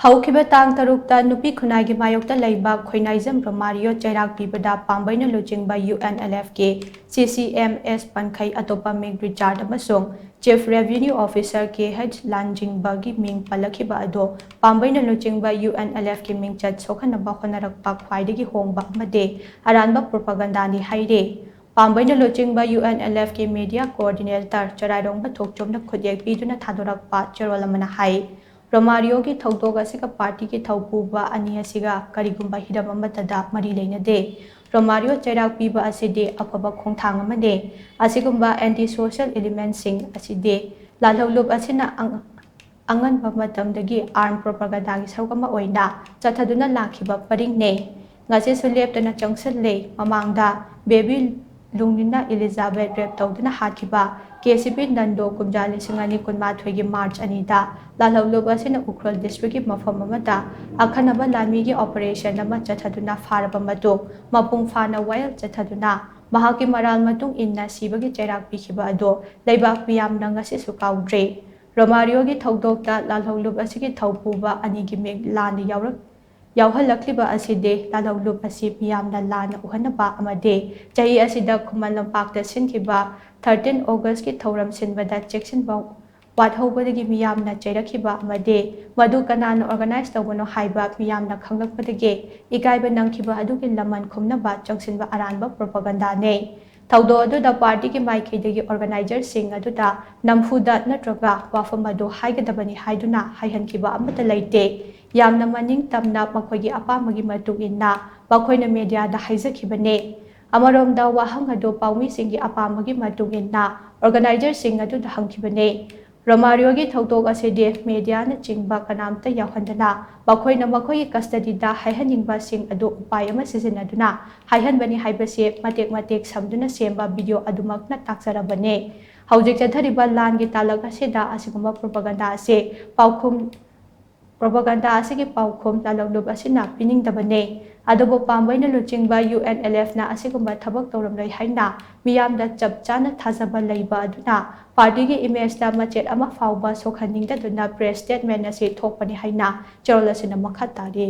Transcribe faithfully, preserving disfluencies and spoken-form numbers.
ꯍꯧꯈꯤꯕ ꯇꯥꯡ ꯇꯔꯨꯛꯇ ꯅꯨꯄꯤ ꯈꯨꯟꯅꯥꯏꯒꯤ ꯃꯥꯌꯣꯛꯇ ꯂꯩꯕ ꯈꯣꯏꯅꯥꯏꯖꯝ ꯔꯣꯃꯥꯔꯤꯌꯣ ꯆꯩꯔꯥꯛ ꯄꯤꯕꯗ ꯄꯥꯝꯕꯩꯅ ꯂꯨꯆꯤꯡꯕ UNLFꯀꯤ CCMS ꯄꯟꯈꯩ ꯑꯇꯣꯞꯄ ꯃꯤꯡ ꯔꯤꯆꯥꯔꯗ ꯑꯃꯁꯨꯡ Chief Revenue Officer K H ꯂꯥꯟꯖꯤꯡꯕꯒꯤ ꯃꯤꯡ ꯄꯜꯂꯛꯈꯤꯕ ꯑꯗꯣ ꯄꯥꯝꯕꯩꯅ ꯂꯨꯆꯤꯡꯕ UNLFꯀꯤ ꯃꯤꯡꯆꯠ ꯁꯣꯛꯍꯟꯅꯕ ꯍꯣꯠꯅꯔꯛꯄ ꯈ꯭ꯋꯥꯏꯗꯒꯤ ꯍꯣꯡꯕ ꯑꯃꯗꯤ ꯑꯔꯥꯟꯕ ꯄ꯭ꯔꯣꯄꯥꯒꯟꯗꯥꯅꯤ ꯍꯥꯏꯔꯤ꯫ ꯄꯥꯝꯕꯩꯅ ꯂꯨꯆꯤꯡꯕ UNLFꯀꯤ media coordinator ꯆꯔꯥꯏꯔꯣꯡꯕ ꯊꯣꯛꯆꯣꯝꯅ ꯈꯨꯠꯌꯦꯛ ꯄꯤꯗꯨꯅ ꯊꯥꯗꯣꯔꯛꯄ ꯆꯦꯔꯣꯜ ꯑꯃꯅ ꯍꯥꯏ, ꯔꯣꯃꯥꯔꯤꯌꯣꯒꯤ ꯊꯧꯗꯣꯛ ꯑꯁꯤꯒ ꯄꯥꯔꯇꯤꯒꯤ ꯊꯧꯄꯨꯕ ꯑꯅꯤ ꯑꯁꯤꯒ ꯀꯔꯤꯒꯨꯝꯕ ꯍꯤꯔꯝ ꯑꯃꯠꯇꯗ ꯃꯔꯤ ꯂꯩꯅꯗꯦ꯫ ꯔꯣꯃꯥꯔꯤꯌꯣ ꯆꯩꯔꯥꯛ ꯄꯤꯕ ꯑꯁꯤꯗꯤ ꯑꯐꯕ ꯈꯣꯡꯊꯥꯡ ꯑꯃꯅꯤ꯫ ꯑꯁꯤꯒꯨꯝꯕ anti social elementꯁꯤꯡ ꯑꯁꯤꯗꯤ ꯂꯥꯜꯍꯧꯂꯨꯞ ꯑꯁꯤꯅ ꯑꯉ-, ꯑꯉꯟꯕ ꯃꯇꯝꯗꯒꯤ arm propagandaꯒꯤ ꯁꯔꯨꯛ ꯑꯃ ꯑꯣꯏꯅ ꯆꯠꯊꯗꯨꯅ ꯂꯥꯛꯈꯤꯕ ꯄꯔꯤꯡꯅꯤ꯫ ꯉꯁꯤꯁꯨ ꯂꯦꯞꯇꯅ ꯆꯪꯁꯤꯜꯂꯤ꯫ ꯃꯃꯥꯡꯗ baby ꯂꯨꯡꯅꯤꯅ Elizabeth rape ꯇꯧꯗꯨꯅ ꯍꯥꯠꯈꯤꯕ KCP ꯅꯟꯗꯣ ꯀꯨꯝꯖꯥ ꯂꯤꯁꯤꯡ ꯑꯅꯤ ꯀꯨꯟꯃꯥꯊꯣꯏꯒꯤ March ꯑꯅꯤꯗ ꯂꯥꯜꯍꯧꯂꯨꯞ ꯑꯁꯤꯅ ꯎꯈ꯭ꯔꯨꯜ districtꯀꯤ ꯃꯐꯝ ꯑꯃꯗ ꯑꯈꯟꯅꯕ ꯂꯥꯟꯃꯤꯒꯤ operation ꯑꯃ ꯆꯠꯊꯗꯨꯅ ꯐꯥꯔꯕ ꯃꯇꯨꯡ ꯃꯄꯨꯡ ꯐꯥꯅ ꯋꯥꯌꯦꯜ ꯆꯠꯊꯗꯨꯅ ꯃꯍꯥꯛꯀꯤ ꯃꯔꯥꯜ ꯃꯇꯨꯡ ꯏꯟꯅ ꯁꯤꯕꯒꯤ ꯆꯩꯔꯥꯛ ꯄꯤꯈꯤꯕ ꯑꯗꯨ ꯂꯩꯕꯥꯛ ꯃꯤꯌꯥꯝꯅ ꯉꯁꯤꯁꯨ ꯀꯥꯎꯗ꯭ꯔꯤ꯫ ꯔꯣꯃꯥꯔꯤꯌꯣꯒꯤ ꯊꯧꯗꯣꯛꯇ ꯂꯥꯜꯍꯧꯂꯨꯞ ꯑꯁꯤꯒꯤ ꯊꯧꯄꯨꯕ ꯑꯅꯤꯒꯤ ꯃꯤꯡ ꯂꯥꯟꯅ ꯌꯥꯎꯔꯛ-, ꯌꯥꯎꯍꯜꯂꯛꯂꯤꯕ ꯑꯁꯤꯗꯤ ꯂꯥꯜꯍꯧꯂꯨꯞ ꯑꯁꯤ ꯃꯤꯌꯥꯝꯅ ꯂꯥꯟꯅ ꯎꯍꯟꯅꯕ ꯑꯃꯗꯤ ꯆꯍꯤ ꯑꯁꯤꯗ ꯈꯨꯃꯟ ꯂꯝꯄꯥꯛꯇ ꯁꯤꯟꯈꯤꯕ thirteen Augustꯀꯤ ꯊꯧꯔꯝ ꯁꯤꯟꯕꯗ ꯆꯦꯛꯁꯤꯟꯕ ꯋꯥꯠꯍꯧꯕꯗꯒꯤ ꯃꯤꯌꯥꯝꯅ ꯆꯩꯔꯛꯈꯤꯕ ꯑꯃꯗꯤ ꯃꯗꯨ ꯀꯅꯥꯅ organize ꯇꯧꯕꯅꯣ ꯍꯥꯏꯕ ꯃꯤꯌꯥꯝꯅ ꯈꯪꯂꯛꯄꯗꯒꯤ ꯏꯀꯥꯏꯕ ꯅꯪꯈꯤꯕ ꯑꯗꯨꯒꯤ ꯂꯃꯟ ꯈꯨꯝꯅꯕ ꯆꯪꯁꯤꯟꯕ ꯑꯔꯥꯟꯕ propagandaꯅꯤ꯫ ꯊꯧꯗꯣꯛ ꯑꯗꯨꯗ ꯄꯥꯔꯇꯤꯒꯤ ꯃꯥꯏꯀꯩꯗꯒꯤ organizerꯁꯤꯡ ꯑꯗꯨꯗ ꯅꯝꯐꯨꯗ ꯅꯠꯇ꯭ꯔꯒ ꯋꯥꯐꯝ ꯑꯗꯨ ꯍꯥꯏꯒꯗꯕꯅꯤ ꯍꯥꯏꯗꯨꯅ ꯍꯥꯏꯍꯟꯈꯤꯕ ꯑꯃꯠꯇ ꯂꯩꯇꯦ꯫ ꯌꯥꯝꯅ ꯃꯅꯤꯡ ꯇꯝꯅ ꯃꯈꯣꯏꯒꯤ ꯑꯄꯥꯝꯕꯒꯤ ꯃꯇꯨꯡ ꯏꯟꯅ ꯃꯈꯣꯏꯅ mediaꯗ ꯍꯥꯏꯖꯈꯤꯕꯅꯤ꯫ ꯑꯃꯔꯣꯝꯗ ꯋꯥꯍꯪ ꯑꯗꯨ ꯄꯥꯎꯃꯤꯁꯤꯡꯒꯤ ꯑꯄꯥꯝꯕꯒꯤ ꯃꯇꯨꯡ ꯏꯟꯅ organizerꯁꯤꯡ ꯑꯗꯨꯗ ꯍꯪꯈꯤꯕꯅꯤ꯫ ꯔꯣꯃꯥꯔꯤꯌꯣꯒꯤ ꯊꯧꯗꯣꯛ ꯑꯁꯤꯗꯤ mediaꯅꯆꯤꯡꯕ ꯀꯅꯥꯝꯇ ꯌꯥꯎꯍꯟꯗꯅ ꯃꯈꯣꯏꯅ ꯃꯈꯣꯏꯒꯤ custodyꯗ ꯍꯥꯏꯍꯟꯅꯤꯡꯕꯁꯤꯡ ꯑꯗꯨ ꯎꯄꯥꯏ ꯑꯃ ꯁꯤꯖꯤꯟꯅꯗꯨꯅ ꯍꯥꯏꯍꯟꯕꯅꯤ ꯍꯥꯏꯕꯁꯤ ꯃꯇꯦꯛ ꯃꯇꯦꯛ ꯁꯝꯗꯨꯅ ꯁꯦꯝꯕ video ꯑꯗꯨꯃꯛꯅ ꯇꯥꯛꯆꯔꯕꯅꯤ꯫ ꯍꯧꯖꯤꯛ ꯆꯠꯊꯔꯤꯕ ꯂꯥꯟꯒꯤ ꯇꯥꯂꯛ ꯑꯁꯤꯗ ꯑꯁꯤꯒꯨꯝꯕ propaganda ꯑꯁꯤ ꯄꯥꯎꯈꯨꯝ Propaganda ꯑꯁꯤꯒꯤ ꯄꯥꯎꯈꯨꯝ ꯂꯥꯂꯣꯡꯂꯨꯞ ꯑꯁꯤꯅ ꯄꯤꯅꯤꯡꯗꯕꯅꯤ꯫ ꯑꯗꯨꯕꯨ ꯄꯥꯝꯕꯩꯅ ꯂꯨꯆꯤꯡꯕ UNLFꯅ ꯑꯁꯤꯒꯨꯝꯕ ꯊꯕꯛ ꯇꯧꯔꯝꯂꯣꯏ ꯍꯥꯏꯅ ꯃꯤꯌꯥꯝꯗ ꯆꯞ ꯆꯥꯅ ꯊꯥꯖꯕ ꯂꯩꯕ ꯑꯗꯨꯅ ꯄꯥꯔꯇꯤꯒꯤ ꯏꯃꯦꯖꯇ ꯃꯆꯦꯠ ꯑꯃ ꯐꯥꯎꯕ ꯁꯣꯛꯍꯟꯅꯤꯡꯗꯗꯨꯅ press statement ꯑꯁꯤ ꯊꯣꯛꯄꯅꯤ ꯍꯥꯏꯅ ꯆꯦꯔꯣꯜ ꯑꯁꯤꯅ ꯃꯈꯥ ꯇꯥꯔꯤ꯫